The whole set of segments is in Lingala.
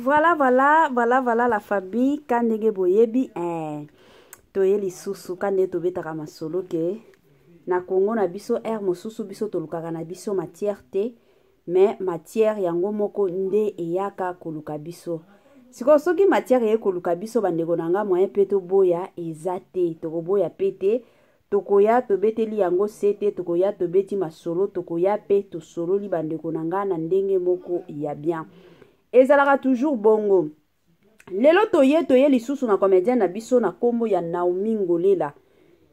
Voilà, voilà, voilà, voilà la famille. Ka ndenge boyebi, eh, toye lisusu ka ndenge tobetaka masolo ke na Congo na biso air mosusu biso tolukaka na biso matière te, mais matière yango moko nde eyaka koluka biso. Sikoyo soki matière eye koluka biso bandeko na nga moyen pe toboya eza te, tokoboya pe te. Tokoya tobeteli yango sete, tokoya tobeti masolo, tokoya pe tosololi bandeko na nga na ndenge moko ya bien. Ezalaka toujours bongo. Lelo toye toye lisusu na comedienne na biso na kombo ya Naomi Ngolela.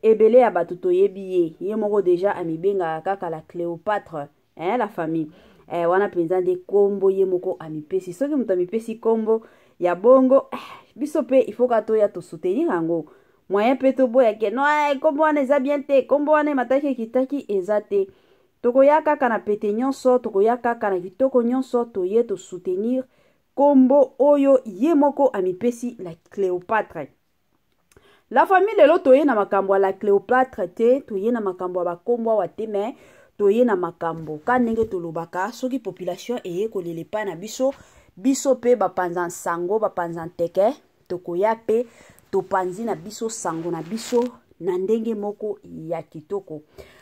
Ebele ya bato toyebi ye, ye moko deja amibengaka kaka la Cléopâtre, hein, la famille. Eh, wana mpenza nde kombo ye moko amipesi. Soki moto amipesi kombo ya bongo, eh, biso pe il faut ka toya to soutenir yango. Moyen pe toboya ke no, eh, kombo wana eza bien te, kombo wana emataki ekitaki eza te. Tokoya kaka na pete nyonso, tokoya kaka na kitoko nyonso, toye to soutenir kombo oyo ye moko amipesi la Cléopâtre. La famille lelo toye na makambo ya la Cléopâtre te, toye na makambo ya bakombo awa te, mais toye na makambo ka ndenge tolobaka soki population eye kolela epai na biso, biso pe bapanza nsango, bapanza nteke, tokoya pe topanzi na biso sango na biso na ndenge moko ya kitoko.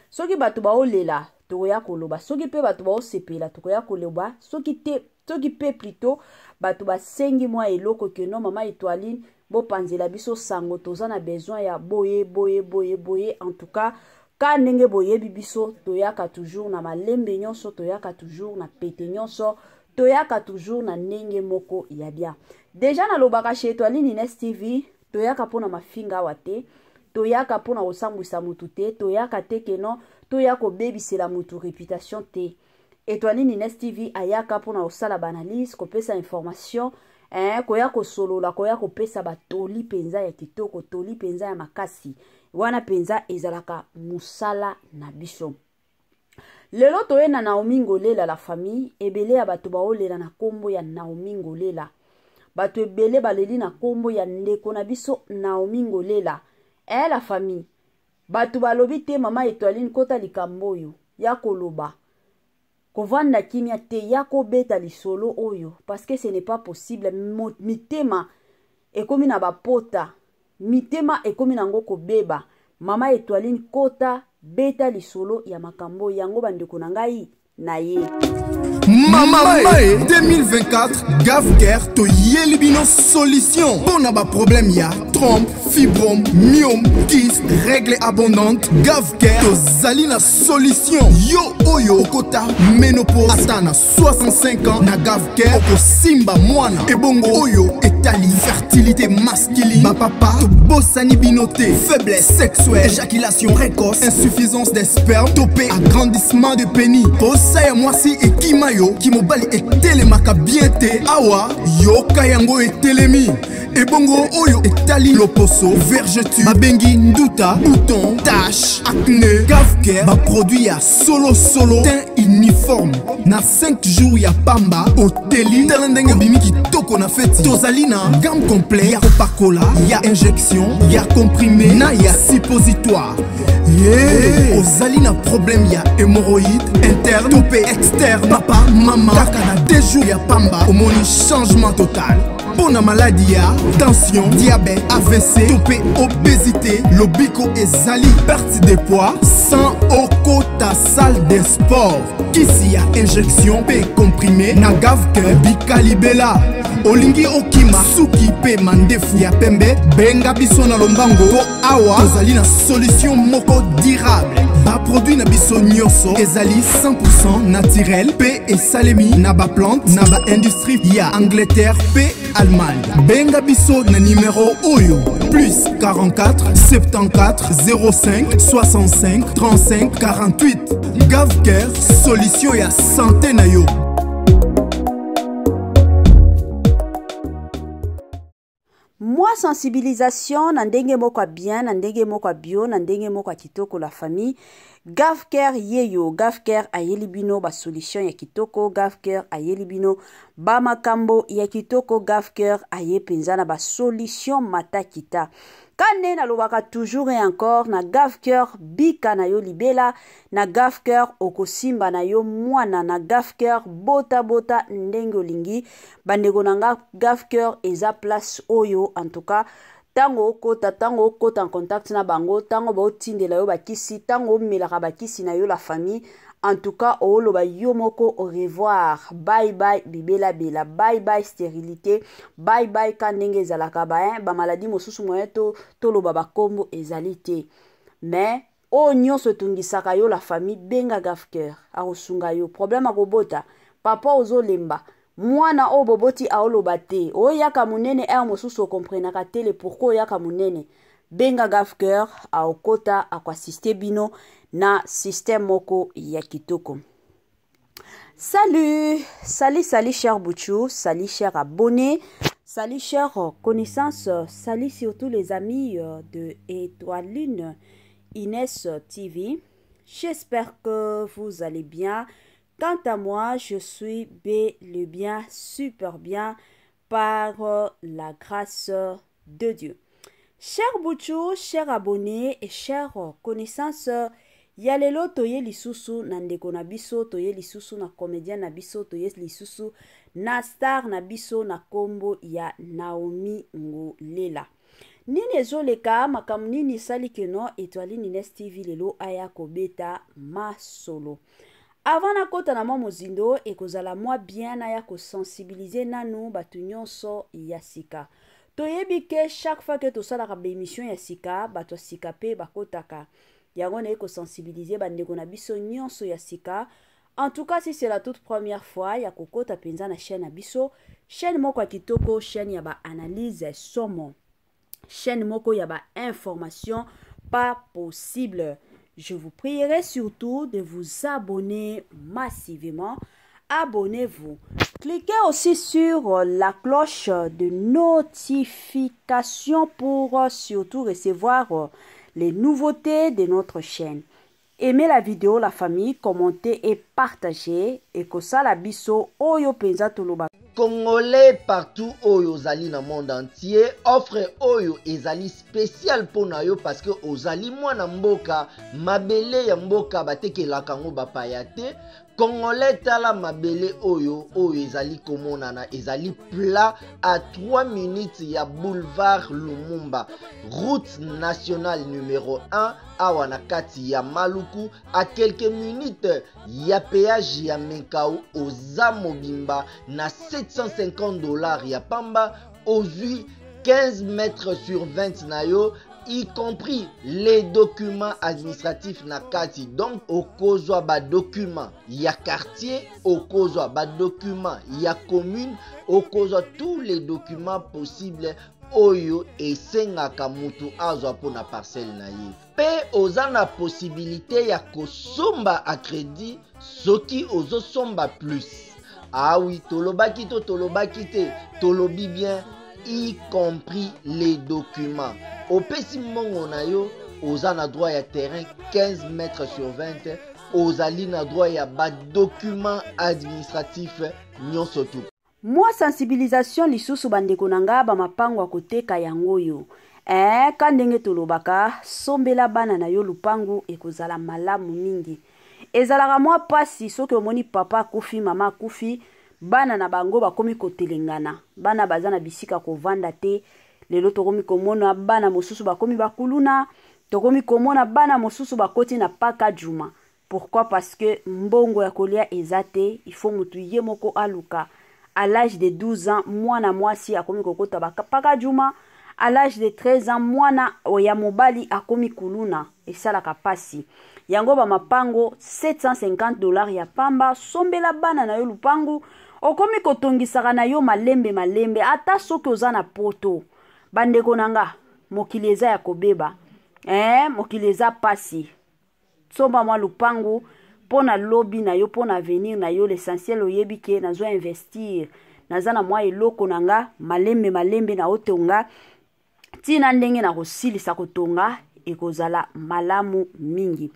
Soki bato baolela tokoya koloba, soki pe bato baosepela tokoya koloba, soki te, soki pe plutôt bato basengi mwa eloko ke non mama Etoiline bopanzela biso sango, toza na besoin ya boye boye boye boye. En tout cas ka ndenge boyebi biso toyaka toujours na malembe nyonso, toyaka toujours na pete nyonso, toyaka toujours na ndenge moko ya bien. Deja nalobaka chez Etoiline Ines TV, toyaka mpona mafinga awa te, toyaka mpona kosambwisa mutu te, toyaka te ke non toya kobebisela mutu réputation te. Etoiline Ines TV ayaka mpona kosala ba analyse, kopesa information, eh, koya kosolola, koya kopesa batoli mpenza ya kitoko, toli mpenza ya makasi. Wana mpenza ezalaka mosala na biso. Lelo toye na Naomi Ngolela la famille, ebele ya bato baolela na kombo ya Naomi Ngolela. Bato ebele baleli na kombo ya ndeko na biso Naomi Ngolela. Eh la famille, bato balobi te mama Etoiline kota likambo oyo ya koloba. Kovanda kimia te ya kobeta lisolo oyo parce que ce n'est pas possible. Mitema ekomi na bapota, mitema ekomi nango kobeba. Mama Etoiline kota beta lisolo ya makambo yango bandeko na ngai na ye. Mama Mae 2024 Gavcare toyeli bino solution mpona ba problème ya trompe, fibrome, myome, kyste, règle abondante. Gavcare tozali na solution. Yo oyo okota ménopause ata na 65 ans na Gavcare okosimba mwana. Ebongo oyo etali fertilité masculine, bapapa tobosani bino te. Faiblesse sexuelle, éjaculation précoce, insuffisance des spermes, topé agrandissement de pénis. Posa ya mwasi ekima yo, kimobali etelemaka bien te. Awa yoka yango etelemi. Ebongo oyo etali loposo, vergeture, babengi nduta, bouton, tache, acné. Gavcare ba produit ya solo solo, teint uniforme na 5 jours ya pamba oteli. Tala ndenge obimi kitoko na feti. Tozali na gamme complet ya kopakola, ya injection, ya comprimé na ya suppositoire. Yeah. Ozali na problème ya hémorroïde interne to pe externe, papa mama, kaka na 2 jours ya pamba omoni changement total. Pona maladie ya tension, diabète, AVC to pe obésité, lobiko ezali perte de poids sans okota salle de sport. Kisi ya injection pe comprimé na Gavcare bikalibela. Olingi okima suki pe mandefu ya pembe, benga biso na lombango po awa tozali na solution moko durable. Ba produit na biso nyonso ezali 100% naturel pe esalemi na ba plante na ba industrie ya Angleterre pe Allemagne. Benga biso na numéro oyo plus 44 74 05 65 35 48. Gavcare, solution ya santé na yo. Moi sensibilisation na ndenge moko ya bien, na ndenge moko ya bio, na ndenge moko ya kitoko la famille. Gavcare yeyo, Gavcare ayeli bino ba solution ya kitoko, Gavcare ayeli bino ba makambo ya kitoko, Gavcare aye penza na ba solution matakita. Ka nde nalobaka toujours et encore na Gave Cœur bika na yo libela, na Gave Cœur okosimba na yo mwana, na Gave Cœur bota bota ndenge olingi. Bandeko na nga, Gave Cœur eza place oyo en tout cas ntango okota, ntango okota en contact na bango, ntango baotindela yo bakisi, ntango omelaka bakisi na yo la famille, en tout cas oloba yo moko au revoir, bye bye bibela bela, bye bye stérilité, bye bye ka ndenge ezalaka ba hein, ba maladie mosusu moyen to toloba ba kombo ezali te. Mais oyo nyonso etungisaka yo la famille, benga Gave Cœur akosunga yo. Problème akobota, papa ozolemba, mwana oyo boboti aoloba te, oyaka monene heure mosusu okomprenaka te le pourquoi oyaka monene. Benga Gave Cœur aokota akoassiste bino na système moko ya kitoko. Salut, salut, salut cher Bouchou, salut cher abonné, salut cher connaissance, salut surtout les amis de Étoiline Inès TV. J'espère que vous allez bien. Quant à moi, je suis bel et bien, super bien, par la grâce de Dieu. Cher Bouchou, cher abonné et cher connaissance, ya lelo toye lisusu na ndeko na biso, toye lisusu na comédien na biso, toye lisusu na star na biso na kombo ya Naomi Ngolela. Nini ezoleka, makambo nini esali ke no Étoiline Inès TV lelo aya kobeta masolo. Avant nakota na mwa mozindo, ekozala mwa bien naya kosensibiliser nanu bato nyonso ya sika. Toyebi ke chaque fois ke tosalaka ba émission ya sika, bato ya sika pe bakotaka. Yango naye kosensibiliser bandeko na biso nyonso ya sika. En tout cas, si c'est la toute première fois ya kokota penza na chaîne na biso, chaîne moko ya kitoko, chaîne ya ba analyse somo, chaîne moko ya ba information pas possible. Je vous prierai surtout de vous abonner massivement. Abonnez-vous. Cliquez aussi sur la cloche de notification pour surtout recevoir les nouveautés de notre chaîne. Aimez la vidéo, la famille, commentez et partagez. Et kosala biso oyo penza toloba. Congolais partout oyo ozali na monde entier, offre oyo ezali spécial pona yo parce que ozali mwana mboka, mabele ya mboka batekelaka yango bapaya te. Congolais tala mabele oyo, oyo ezali komonana, ezali plat à 3 minutes ya boulevard Lumumba, route nationale numéro 1 awa na kati ya Maluku, à quelques minutes ya péage ya Menkao, oza mobimba na 750 $ ya pamba, ozwi 15 mètres sur 20 na yo, y compris les documents administratifs na kati. Donc okozwa ba documents ya quartier, okozwa ba documents ya commune, okozwa tous les documents possibles oyo esengaka mutu azwa mpona parcelle na ye. Pe oza na possibilité ya kosomba à crédit soki ozosomba plus. Ah oui, tolobaki to tolobaki te, tolobi bien, y compris les documents. Opesi mbongo na yo, oza na droit ya terrain 15 mètres sur 20, ozali na droit ya ba documents administratifs nyonso tu. Mwa sensibilisation lisusu bandeko na nga ba mapango ya koteka yango yo. Ka ndenge tolobaka, sombela bana na yo lupangu ekozala malamu mingi. Ezalaka mwa pasi soki omoni papa akufi, mama akufi, bana na bango bakomi kotelengana. Bana baza na bisika kovanda te. Lelo tokomi komona bana mosusu bakomi bakuluna, tokomi komona bana mosusu bakoti na paka juma. Pourquoi? Parce que mbongo ya kolia eza te, il faut mutu ye moko aluka. À l'âge de 12 ans, mwana mwasi akomi kokota ba paka juma. À l'âge de 13 ans, mwana ya mobali akomi kuluna, esalaka pasi. Yango ba mapango 750 $ ya pamba, sombela bana na yo lupangu, okomi kotongisaka na yo malembe malembe, ata soki oza na poto. Bandeko na nga, mokili eza ya kobeba. Mokili eza pasi. Somba mwa lupangu pona lobi na yo, pona avenir na yo. L'essentiel oyebi ke nazo investir, naza na mwa eloko na nga malembe malembe na otonga tina ndenge na kosilisa kotonga ekozala malamu mingi.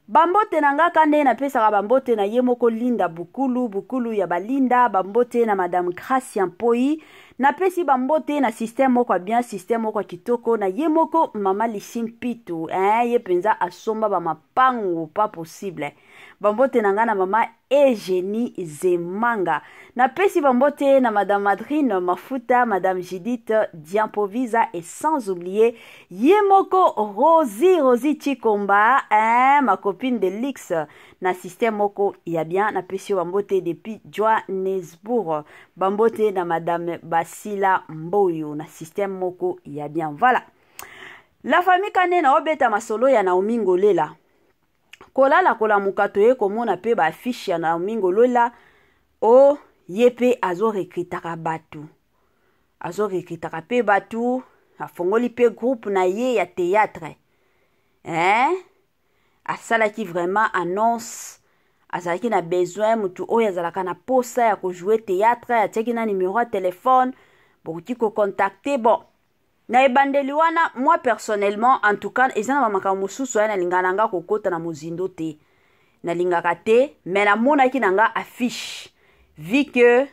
Bambote na nga ka ndenge napesaka bambote na ye moko Linda Bukulu, Bukulu ya Balinda, bambote na Madame Gracia Mpoi. Napesi bambote na système moko ya bien, système moko ya kitoko na ye moko mama Lisi Mpitu, eh, ye mpenza asomba ba mapango pas possible. Bambote na ngai na mama Eugénie Zemanga. Napesi bambote na madame Madrine Mafuta, madame Judith Diampovisa et sans oublier ye moko Rosie Rosie Chikomba, eh, ma copine de luxe na système moko ya bien. Napesi yo bambote depuis Johannesburg. Bambote na madame Basila Mboyo na système moko ya bien. Voilà. La famille Kane na obeta masolo ya Naomi Ngolela. Kolala kolamuka toye komona pe ba affiche ya Naomi Ngolola o ye pe azo recrutaka bato, azo recrutaka pe bato, afongoli pe groupe na ye ya théâtre, hein? Asalaki vraiment annonce, azalaki na besoin mutu oyo azalaka na posa ya kojouer théâtre, atiaki na numéro ya téléphone, bokoki kocontacter. Bon, na ebandeli wana, moi personnellement, en tout cas, eza na bamakambo mosusu aya nalingaka na nga kokota na mozindo te, nalingaka te, mais namonaki na nga affiche, vu que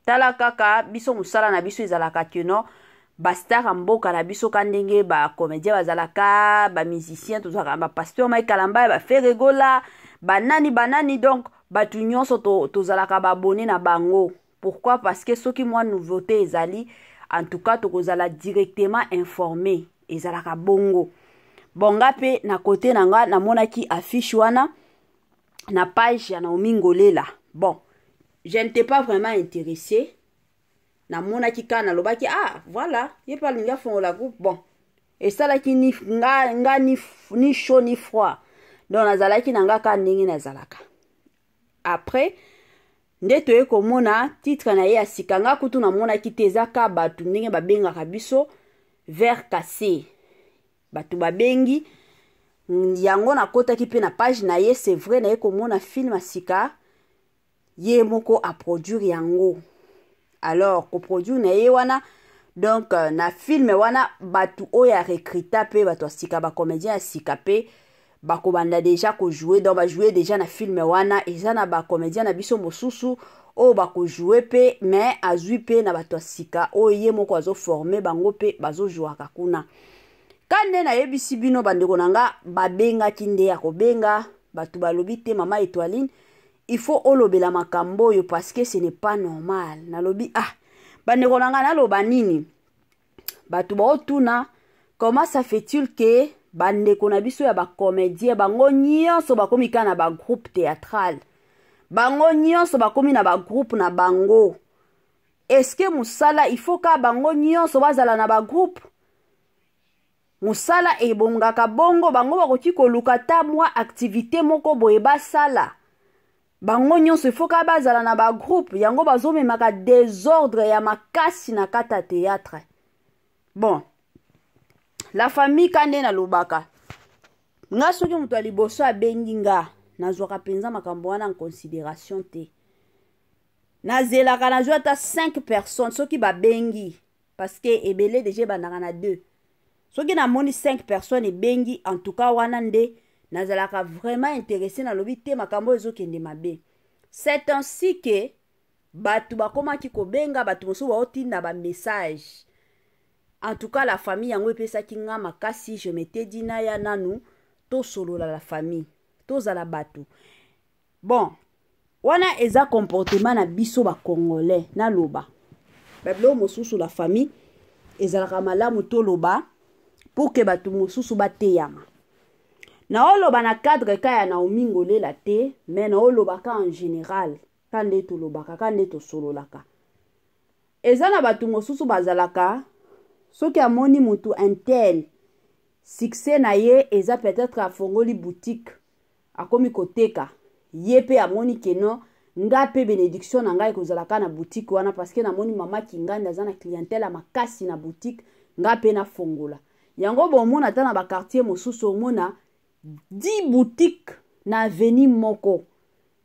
tala kaka biso mosala na biso ezalaka que non, bastar ya mboka na biso ka ndenge bacomédien bazalaka, bamusicien, tozalaka bapasteur Mike Kalamba, baFerre Gola, banani banani, donc bato nyonso tozalaka baabonné na bango. Pourquoi? Parce que soki mwa nouveauté ezali, en tout cas tokozala directement informé, ezalaka bongo. Bon, nga mpe na côté na nga namonaki affiche wana na page ya Naomi Ngolela. Bon, je n'étais pas vraiment intéressé, namonaki kaka, nalobaki: ah voilà, ye mpe alingi afongola groupe. Bon, esalaki ni nga, nga ni chaud ni froid, donc nazalaki na nga kaka ndenge nazalaka. Après nde toye komona titre na ye ya sika. Nga kutu namonaki te, eza ka bato ndenge babengaka biso verre cassé, bato babengi yango. Nakotaki mpe na page na ye, c'est vrai, naye komona film ya sika, ye moko aproduire yango. Alors koproduire na ye wana, donc na film wana bato oyo arecruta mpe bato ya sika, bacomédien ya sika mpe bakobanda déjà kojouer, donc bajouer déjà na film wana. Eza na bacomédien na biso mosusu oyo bakojouer mpe, mais azwi mpe na bato ya sika oyo ye moko azoformer bango mpe bazojouaka kuna. Ka nde nayebisi bino, bandeko na nga, babengaki nde ya kobenga bato, balobi te: mama Etoiline, il faut olobela makambo oyo parce que ce n'est pas normal. Nalobi: ah, bandeko na nga, naloba nini? Bato baotuna comment ça fait-il que bandeko na biso ya bacomédien, bango nyonso bakomi kaka na bagroupe théâtral, bango nyonso bakomi na bagroupe na bango. Est-ce mosala, il faut kaka bango nyonso bazala na bagroupe? Mosala ebongaka bongo? Bango bakoki koluka ta mwa activité moko boye basala. Bango nyonso il faut kaka bazala na bagroupe? Yango bazomemaka désordre ya makasi na kati ya théâtre. Bon, la famille, ka nde nalobaka, nga soki moto ya liboso abengi nga, nazwaka mpenza makambo wana en considération te. Nazelaka, nazwi ata 5 personnes soki babengi, parce que ebele déjà ebandaka na 2. Soki namoni 5 personnes ebengi, en tout cas wana nde nazalaka vraiment intéressé. Nalobi te, makambo oyo ezokende mabe. C'est ainsi que bato bakomaki kobenga, bato mosusu baotinda bamessage. En tout cas, la famille, yango epesaki nga makasi. Je m'étais dit naya nanu tosolola, la famille, tozala bato. Bon, wana eza comportement na biso bacongolais. Naloba babiloko mosusu, la famille, ezalaka malamu toloba pour que bato mosusu bateyama. Naoloba na cadre ka ya Naomi Ngolela te, mais naolobaka en général, ka nde tolobaka, ka nde tosololaka. Eza na bato mosusu bazalaka, soki amoni motu un tel, succès na ye eza peut-être afongoli boutique, akomi koteka, ye mpe amoni que non, nga mpe bénédiction na ngai ekozalaka na boutique wana, parce que namoni mama Kingandi aza na clientèle ya makasi na boutique, nga mpe nafongola yango. Bomona ata na baquartier mosusu, omona 10 boutique na avenue moko.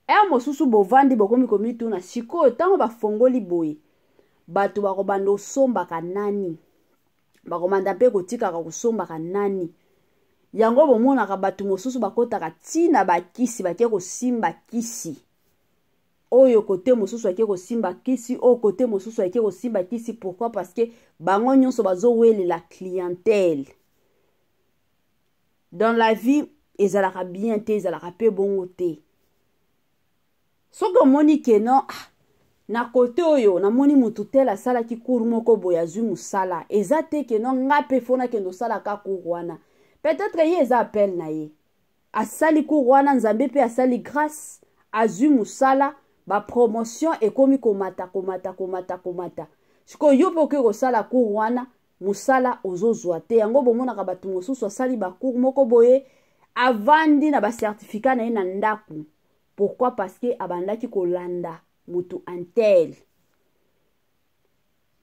Heure mosusu bovandi, bokomi komituna: sikoyo ntango bafongoli boye, bato bakobanda osombaka nani? Bakobanda mpe kotikaka kosombaka nani? Yango bomonaka bato mosusu bakɔtaka ntina bakisi, bake kosimba kisi. Oyo kote mosusu ake kosimba kisi, oyo kote mosusu ake kosimba kisi. Pourquoi? Parce que bango nyonso bazowelela clientèle. Dans la vie ezalaka bien te, ezalaka mpe bongo te. Soki omoni ke non, ah, na kote oyo namoni motu tel asalaki cours moko boye azwi mosala, eza te ke non, nga mpe fo nakende osalaka cours wana. Peut-être ye eza appel na ye, asali cours wana, Nzambe mpe asali grâce, azwi mosala, bapromotion ekomi komata komata komata komata. Sikoyo yo mpe okoki kosala cours wana, mosala ozozwa te. Yango bomonaka bato mosusu asali bacours moko boye, avandi na bacertificat na ye na ndako. Pourquoi? Parce que abandaki kolanda motu antel.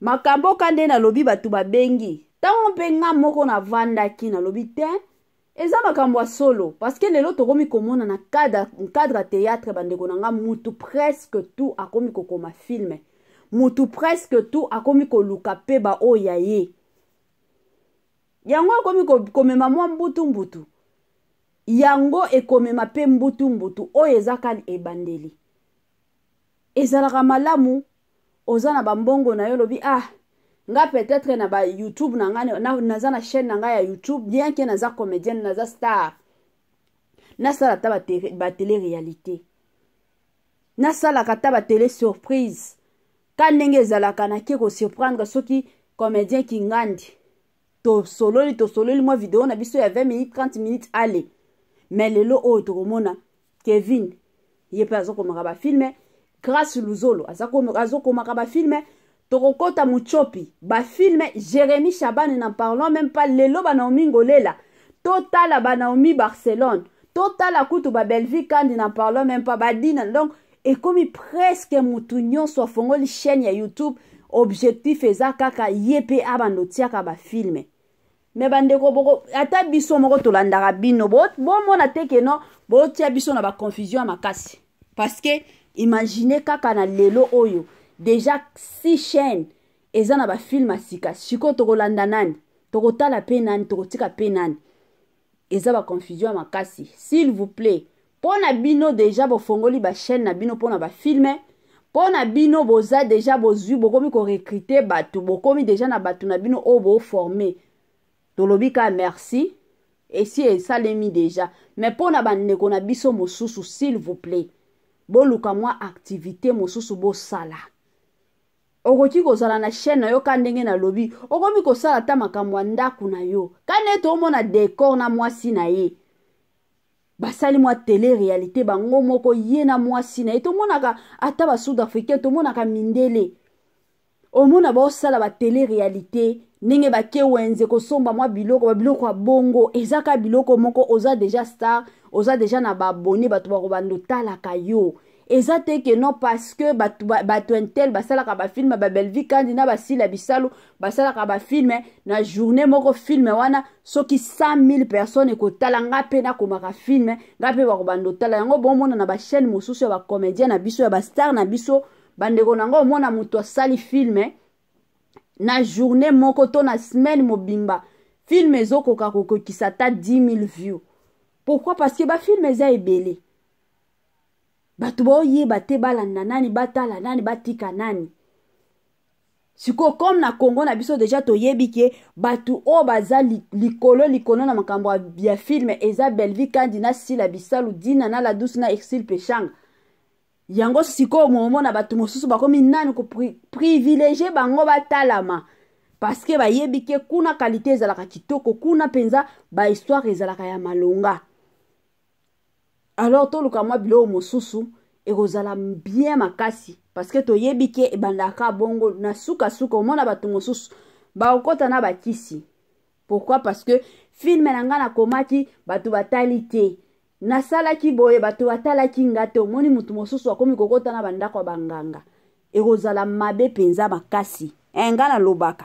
Makambo ka nde nalobi, bato babengi ntango mpe nga moko navandaki nalobi te, eza makambo ya solo. Parce que lelo tokomi komona na cadre ya théâtre, bandeko na nga, mutu presque tout akomi kokoma film, mutu presque tout akomi koluka mpe baoyo ya ye. Yango akomi komema mwa mbutu mbutu, yango ekomema mpe mbutu mbutu. Oyo eza kani ebandeli. Ezalaka malamu oza na bambongo na yo, olobi: "Ah, nga peut-être na ba YouTube na nga, naza na chaîne na ngai ya YouTube, bien que naza comédienne, naza star, nasala ata batélé réalité, nasalaka ata batélé surprise." Ka ndenge ezalaka, nake kosurprendre soki comédien Kingandi, tosololi tosololi mwa video na biso ya 20 minutes, 30 minutes, ale. Mais lelo oyo tokomona Kevin, ye mpe azokomaka bafilm, Grâce Luzolo azokomaka bafilm, tokokɔta Muchopi bafilm, Jérémi Chabane, n'en parlons même pas. Lelo banaomi Ngolela, totala banaomi Barcelone, totala kutu babelvi Kandi, n'en parlons même pas, badina. Donc ekomi presque mutu nyonso afongoli chaîne ya YouTube, objectif eza kaka ye mpe abanda otiaka bafilm. Me bandeko, boko ata biso moko tolandaka bino, bomona te ke no botia biso na baconfusion ya makasi. Parce que imagine kaka na lelo oyo déjà six chaîne eza na bafilm ya sika. Sikoyo tokolanda nani? Tokotala mpe nani? Tokotika mpe nani? Eza baconfusion ya makasi. S'il vous plaît, mpo na bino déjà bofongoli bachaîne na bino mpo na bafilm, mpo na bino boza déjà bozwi, bokomi korecruter bato, bokomi déjà na bato na bino oyo boforme, tolobi ka merci, esi esalemi déjà. Mais mpo na bandeko na biso mosusu, s'il vous plaît, boluka mwa activité mosusu bosala. Okoki kozala na chaîne na yo, ka ndenge nalobi, okomi kosala ata makambo ya ndako na yo, ka nde toomona décor na mwasi na ye basali mwa télé réalité bango moko, ye na mwasi na ye. Tomonaka ata basud africain, tomonaka mindele, omona baosala batélé réalité ndenge bake wenze kosomba mwa biloko, babiloko ya bongo. Eza ka biloko moko, oza déjà star, oza déjà na baabonnés, bato bakobanda otalaka yo. Eza te ke non, parce que bato, bato intel basalaka bafilm, babelvi Kandi na basila bisalu basalaka bafilm, na journée moko film wana soki 100 000 personnes ekotala, nga mpe nakomaka film, nga mpe bakobanda otala yango. Bomona na bachaîne mosusu ya bacomédien na biso, ya bastar na biso, bandeko na ngo, omona moto asali film na journée moko to na semaine mobimba, film ezokoka kokokisa ata 10 000 views. Pourquoi? Parce que bafilm eza ebele, bato baoyeba te balanda nani, batala nani, batika nani. Sikoyo comme na Congo na biso déjà toyebi ke bato oyo baza likolo likolo na makambo ya film eza Belvi Kandi na Sila Bisalu, Dina na La Douce na Exil Peshanga. Yango sikoyo momona bato mosusu bakomi nani koprivilégier bango batalama, parce que bayebi ke kuna qualité ezalaka kitoko, kuna mpenza bahistoire ezalaka ya malonga. Alors toluka mwa biloko mosusu, ekozala bien makasi, parce que toyebi ke ebandaka bongo. Na sukasuka omona bato mosusu bakokɔta na bakisi. Pourquoi? Parce que film na ngai nakomaki, bato batali te, nasalaki boye, bato batalaki nga te. Omoni motu mosusu akomi kokɔta na bandako ya banganga. Ekozala mabe mpenza makasi. E, nga nalobaka.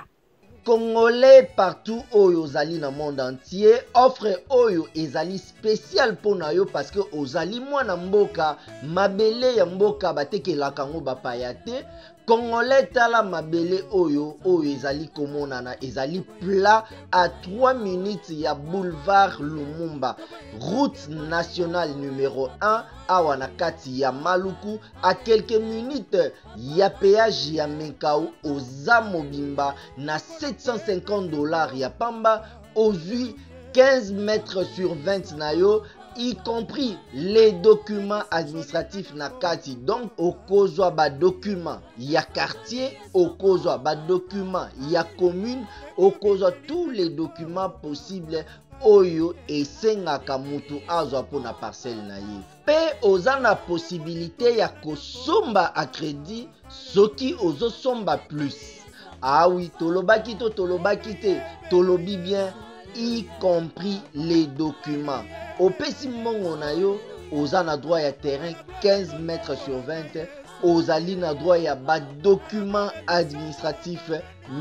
Congolais partout oyo ozali na monde entier, offre oyo ezali spécial mpo na yo, parce que ozali mwana mboka, mabele ya mboka batekelaka yango bapaya te. Congolais, tala mabele oyo oyo ezali komonana, ezali plat à 3 minutes ya boulevard Lumumba, route nationale numéro 1, awa na kati ya Maluku, à quelques minutes ya péage ya Menkao. Oza mobimba na 750 $ ya pamba, ozwi 15 mètres sur 20 na yo, y compris les documents administratifs na kati. Donc okozwa badocument ya quartier, okozwa badocument ya commune, okozwa tous les documents possibles oyo esengaka mutu azwa mpona parcelle na ye. Mpe oza na possibilité ya kosomba à crédit soki ozosomba plus. Awi, tolobaki to tolobaki te? Tolobi bien, y compris les documents. Opesi mbongo na yo, oza na droit ya terrain 15 mètres sur 20, ozali na droit ya badocument administratif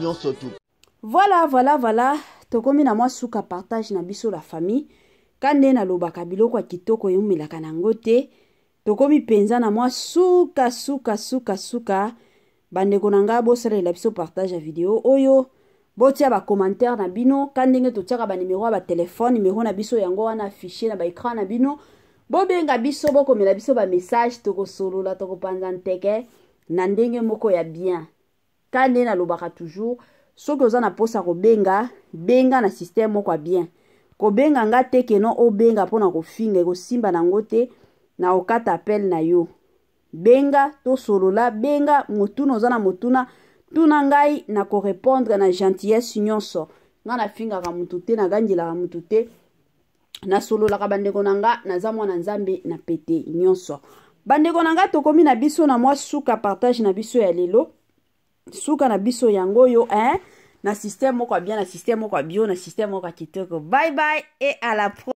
nyonso tu. Voilà, tokomi na mwa suka partage na biso, la famille. Ka nde nalobaka, biloko ya kitoko eumelaka nango te. Tokomi mpenza na mwa suka, suka, suka, suka. Bandeko na ngai, bosalela biso partage ya video oyo, botia bacommentaire na bino ka ndenge totiaka banimero ya batelefone. Nimero na biso yango wana affiché na baécran na bino. Bobenga biso, bokomela biso bamessage, tokosolola, tokopanza nteke na ndenge moko ya bien. Ka nde nalobaka toujours, soki oza na mposa kobenga, benga na système moko ya bien. Kobenga nga te keno obenga mpona kofinga, ekosimba nango te, na okata appel na yo. Benga tosolola, benga motuna, oza na motuna, tuna ngai, na korépondre na gentillesse nyonso. Ngai nafingaka mutu te, nagangelaka mutu te, nasololaka. Bandeko na nga, naza mwana Nzambe na pete nyonso. Bandeko na nga, tokomi na biso na mwa suka partage na biso ya lelo. Suka na biso yango oyo, hein? Na système moko ya bien, na système moko ya bio, na système moko ya kitoko. Bye bye et à la pro.